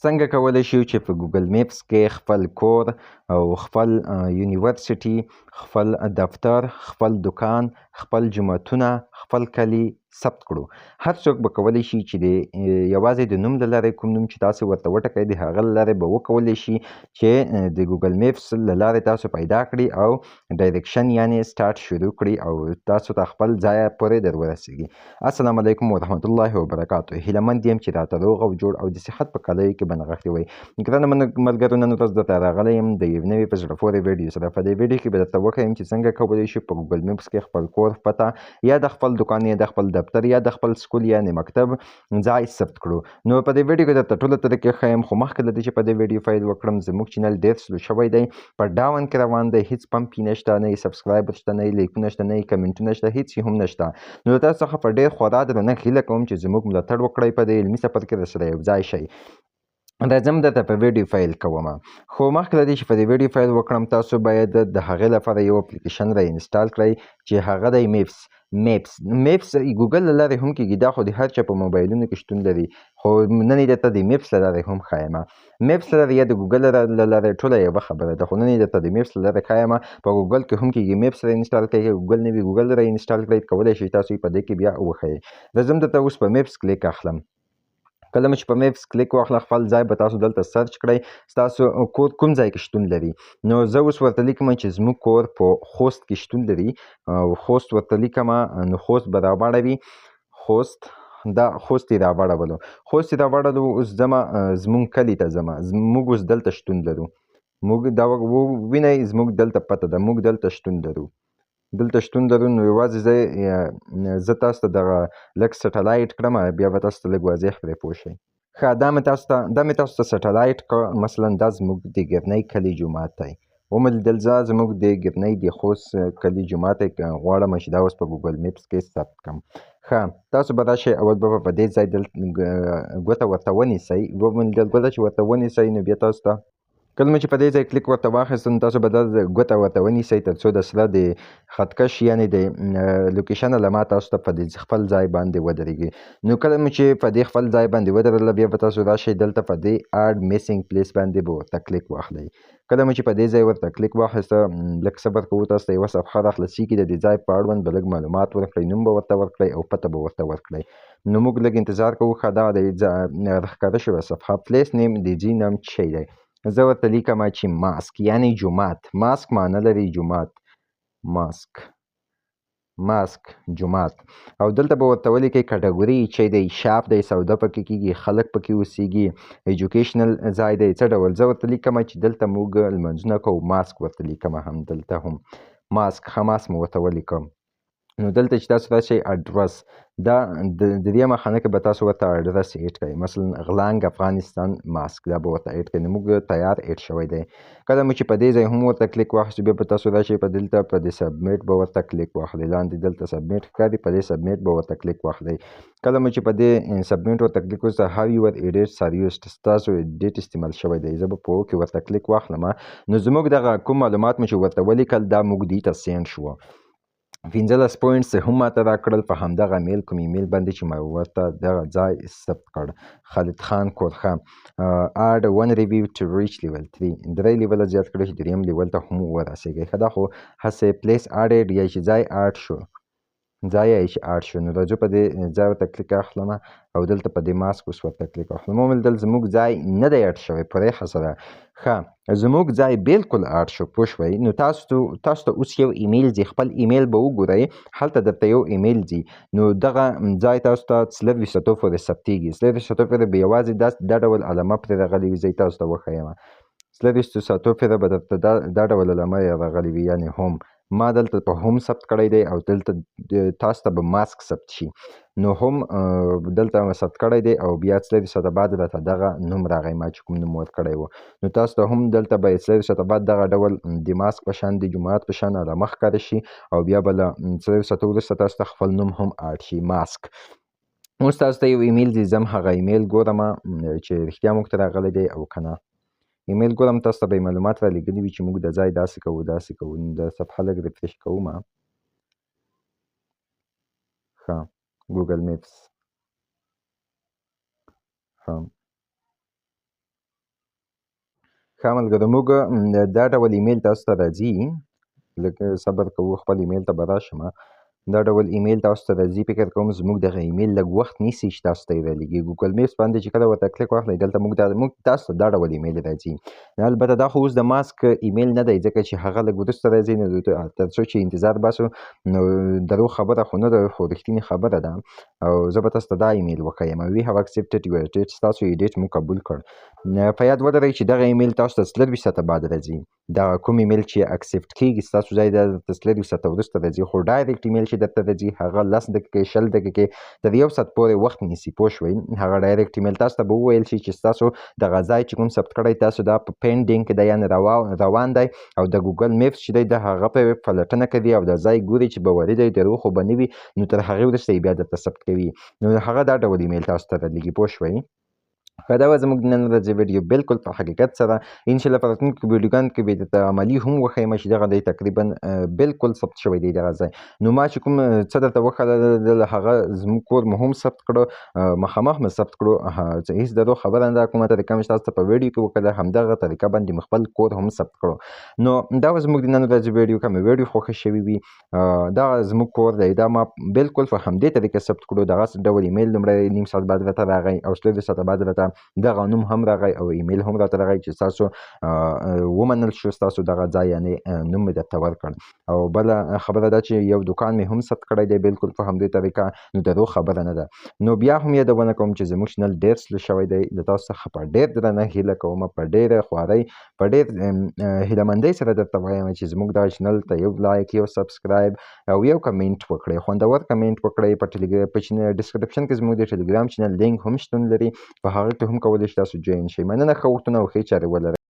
څنګه کولی شو چې په ګوګل میپس کې خپل کور او خپل یونیورسټي، خپل دفتر، خپل دکان، خپل جوماتونه، خپل کلی ثبت کړو؟ هر څوک به کولی شي چې د یوازې د نوم له لارې، کوم نوم چې تاسو ورته وټکئ، د هغه له لارې به وکولی شي چې د ګوګل میپس له لارې تاسو پیدا کړي او direction یعنی سټارټ شروع کړي او تاسو ته خپل ځای پورې در ورسیږي. السلام علیکم ورحمت الله وبرکاته. هیله مند یم چې راته روغ او جوړ او د صحت په کالیو کې به نغښتي وئ. ګرانو ملګرو، نن ورځ درته راغلی یم د یو نوي په زړه پورې ویډیو سره. په دې ویډیو کې به درته وښیم چې څنګه کولی شو په ګوګل میپس کې خپل کور پته یا د خپل دکان یا د خپل دفتر یا د خپل سکول یعنی مکتب ځای ثبت کړو. نو په دې ویډیو کې درته ټوله طریقې ښیم، خو مخکې له دې چې په دې ویډیو پیل وکړم، زموږ channel ډېر slow شوی دی، په down کې روان دی، هیڅ پمپ یې نشته، نه یې subscriber شته، نه یې لایکونه شته، نه یې کمنټونه شته، هیڅ یې هم نشته. نو له تاسو څخه په ډېر خورا درنښت هیله کوم چې زموږ ملاتړ وکړئ، په دې علمي سفر کې درسره یو ځای شئ. راځم درته په ویډیو پیل کوم، خو مخکې له دې چې په دې ویډیو پیل وکړم، تاسو باید د هغې لپاره یو اپلیکیشن را install کړئ چې هغه دی میپس. میپس ګوګل له لارې هم کېږي، دا خو د هر چا په موبایلونو کې شتون لري، خو نن یې درته د میپس له لارې هم ښایم. میپس له لارې یا د ګوګل له لارې ټوله یوه خبره ده، خو نن یې درته د میپس له لارې ښایم. په ګوګل کې هم کېږي، میپس را install کړئ، که ګوګل نه وي ګوګل را install کړئ، کولی شئ تاسو یې په دې کې بیا وښیئ. راځم درته اوس په میپس کلیک اخلم. کله مو چې په میپس کلیک واخله، خپل ځای به تاسو دلته search کړئ، ستاسو کور کوم ځای کې شتون لري. نو زه اوس ورته لیکم چې زموږ کور په خوست کې شتون لري، او خوست ورته لیکم، نو خوست به راواړوي. خوست، دا خوست یې راواړولو، خوست یې راواړولو. اوس ځمه زموږ کلي ته ځمه، موږ اوس دلته شتون لرو. موږ دا وینئ، زموږ دلته پته ده، موږ دلته شتون لرو، دلته شتون لرو. نو یوازې زه تاسو ته دغه لږ سټلایټ کړم، بیا به تاسو ته لږ واضح پرې پوه شئ. ښه، دا مې تاسو ته سټلایټ کړ. مثلا دا زموږ د ګرنۍ کلي جومات دی، ومې لیدل، زه زموږ د ګرنۍ د خوست کلي جومات دی، غواړم چې دا اوس په ګوګل میپس کې ثبت کړم. ښه، تاسو به راشئ، اول به په دې ځای دلته ګوته ورته ونیسئ. ومې لیدل، ګوته چې ورته ونیسئ، نو بیا تاسو ته کله مو چې په دې ځای کلیک ورته واخیست، نو تاسو به دا ګوته ورته ونیسئ تر څو د سره د خطکش یعنې د location علامه تاسو ته په دې خپل ځای باندې ودرېږي. نو کله مو چې په دې خپل ځای باندې ودرېدله، بیا به تاسو راشئ دلته په دې add missing place باندې به ورته کلیک واخلئ. کله مو چې په دې ځای ورته کلیک واخیسته، لږ صبر کوو، تاسو ته یوه صفحه راخلاصېږي، د دې ځای په اړوند به لږ معلومات ورکړئ، نوم به ورته ورکړئ او پته به ورته ورکړئ. نو موږ لږ انتظار کوو. ښه، دا د راښکاره شوه صفحه. place name د ځای نوم څه شی دی؟ زه ورته لیکم چې mosque یعنی جومات. mosque معنی لري جومات، mosque، mosque جومات. او دلته به ورته ولیکئ category چې دی، shop دی، سودا پکې کېږي، خلک پکې اوسېږي، educational ځای دی، څه ډول. زه ورته لیکم چې دلته موږ لمونځونه کوو، mosque ورته لیکم، هم دلته هم mosque. ښه، mosque مو ورته ولیکم. نو دلته چې تاسو راشئ ادرس، دا دریمه خانه کې به تاسو ورته address add کړئ. مثلا غلانګ افغانستان mosque، دا به ورته add کړئ. نو موږ تیار add شوی دی. کله مو چې په دې ځای هم ورته کلیک واخیستو، بیا به تاسو راشئ په دلته په دې submit به ورته کلیک واخلئ. لاندې دلته submit ښکاري، په دې submit به ورته کلیک واخلئ. کله مو چې په دې submit ورته کلیک وکړئ، how your edits are used، ستاسو edit استعمال شوی دی. زه به په okay ورته کلیک واخلم. نو زموږ دغه کوم معلومات مو چې ورته ولیکل، دا موږ دې ته send شو. 15 points هم ماته راکړل په همدغه میل، کوم ایمیل باندې چې ما ورته دغه ځای ثبت کړ. خالد خان کورخه، add 1 review to reach level 3، درې لیوله زیات کړی چې دریم لیول ته هم ورسېږي. ښه، دا خو هسې place added یا چې ځای add شو، ځای یې چې add شو. نو راځو په دې ځای ورته کلیک اخلم او دلته په دې mosque اوس ورته کلیک اخلم. ومې لیدل زموږ ځای نه دی add شوی، پرې ښه سره. ښه، زموږ ځای بالکل add شو، پوه شوئ؟ نو تاسو ته اوس یو ایمیل ځي، خپل ایمیل به وګورئ، هلته درته یو ایمیل ځي. نو دغه ځای تاسو ته 24 ساعتو پورې ثبتېږي. 24 ساعتو پورې به یوازې دا ډول علامه پرې راغلې وي. زه یې تاسو ته وښیم. 24 ساعتو پورې به درته دا ډول علامه یې راغلې وي، یعنې home. ما دلته په home ثبت کړی دی او دلته تاسو ته به mosque ثبت شي. نو home دلته ما ثبت کړی دی او بیا 24 ساعته بعد راته دغه نوم راغی، ما چې کوم نوم ورکړی و. نو تاسو ته هم دلته به 24 ساعته بعد دغه ډول د mosque په شان، د جومات په شان علامه ښکاره شي او بیا به له 24 ساعتو وروسته تاسو ته خپل نوم هم add شي، mosque. اوس تاسو ته یو ایمیل ځي، زه هم هغه ایمیل ګورم چې رښتیا موږ ته راغلی دی او که نه. ایمیل ګورم، تاسو ته به یې معلومات را لېږلي وي چې موږ د ځای داسې کوو، داسې کوو. نو د صفحه لږ refresh کوم. ښه، ګوګل میپس. ښه، ښه ملګرو، موږ دا ډول ایمیل تاسو ته راځي، لږ صبر کوو، خپل ایمیل ته به راشم. دا ډول ایمیل تاسو ته راځي، فکر کوم زموږ دغه ایمیل لږ وخت نیسي چې تاسو ته یې رالیږي. ګوګل میپس باندې چې کله ورته کلیک واخلئ، دلته موږ تاسو ته دا ډول ایمیل راځي. البته دا خو اوس د ماسک ایمیل نه دی، ځکه چې هغه لږ وروسته راځي، نو تر څو چې انتظار باسو نو درو خبره خو نه ده، خو رښتینې خبره ده. او زه به تاسو ته دا ایمیل وښیم، we have accepted your edit، ستاسو edit مو قبول کړ. په یاد ولرئ چې دغه ایمیل تاسو ته 24 ساعته بعد راځي. دا کوم ایمیل چې accept کیږي ستاسو ځای درته 24 ساعته وروسته راځي، خو direct ایمیل چې درته راځي هغه 10 دقیقې، 20 دقیقې، تر یو ساعت پورې وخت نیسي، پوه شوئ؟ هغه direct ایمیل تاسو ته به وویل شي چې ستاسو دغه ځای چې کوم ثبت کړی تاسو دا په pending کې دی، یعنې روان دی، او د ګوګل میپس چې دی د هغه په پلټنه کوي او د ځای ګوري چې باوري دی، دروغ خو به نه وي، نو تر هغې وروسته یې بیا درته ثبت کوي. نو هغه دا ډول ایمیل تاسو ته رالیږي، پوه شوئ؟ ښه، دا وه زموږ نن ورځې ویډیو بالکل په حقیقت سره. انشاءالله په راتلونکو ویډیوګانو کې به درته عملي هم وښیم چې دغه دی تقریبا بالکل ثبت شوی دی دغه ځای. نو ما چې کوم څه درته وښودل هغه زموږ کور مو هم ثبت کړو، مخامخ مو ثبت کړو، هیڅ درو خبره نه ده، کومه طریقه مې چې تاسو ته په ویډیو کې وښوده همدغه طریقه باندې مې خپل کور هم ثبت کړو. نو دا وه زموږ د نن ورځې ویډیو، که مې ویډیو خوښه شوې وي، دا زموږ کور دی، دا ما بالکل په همدې طریقه ثبت کړو. دغه ډول ایمیل لومړی نیم ساعت بعد راته راغی او 24 ساعته بعد راته دغه نوم هم راغی او ایمیل هم راته راغی چې ستاسو ومنل شو، ستاسو دغه ځای یعنې نوم مې درته ورکړ. او بله خبره دا چې یو دکان مې هم ثبت کړی دی بالکل په همدې طریقه، نو درو خبره نه ده. نو بیا هم یادونه کوم چې زموږ چینل ډېر slow شوی دی، له تاسو څخه په ډېر درنه هیله کوم، په ډېره خوارۍ، په ډېر هیله مندۍ سره درته وایم چې زموږ دغه چینل ته یو like، یو subscribe او یو کمنټ وکړئ، خوندور کمنټ وکړئ. په description کې زموږ د ټیلیګرام چینل لینک هم شتون لري، په هغه کې هم کولی شئ تاسو join شئ. مننه، ښه وختونه او ښې چارې ولرئ.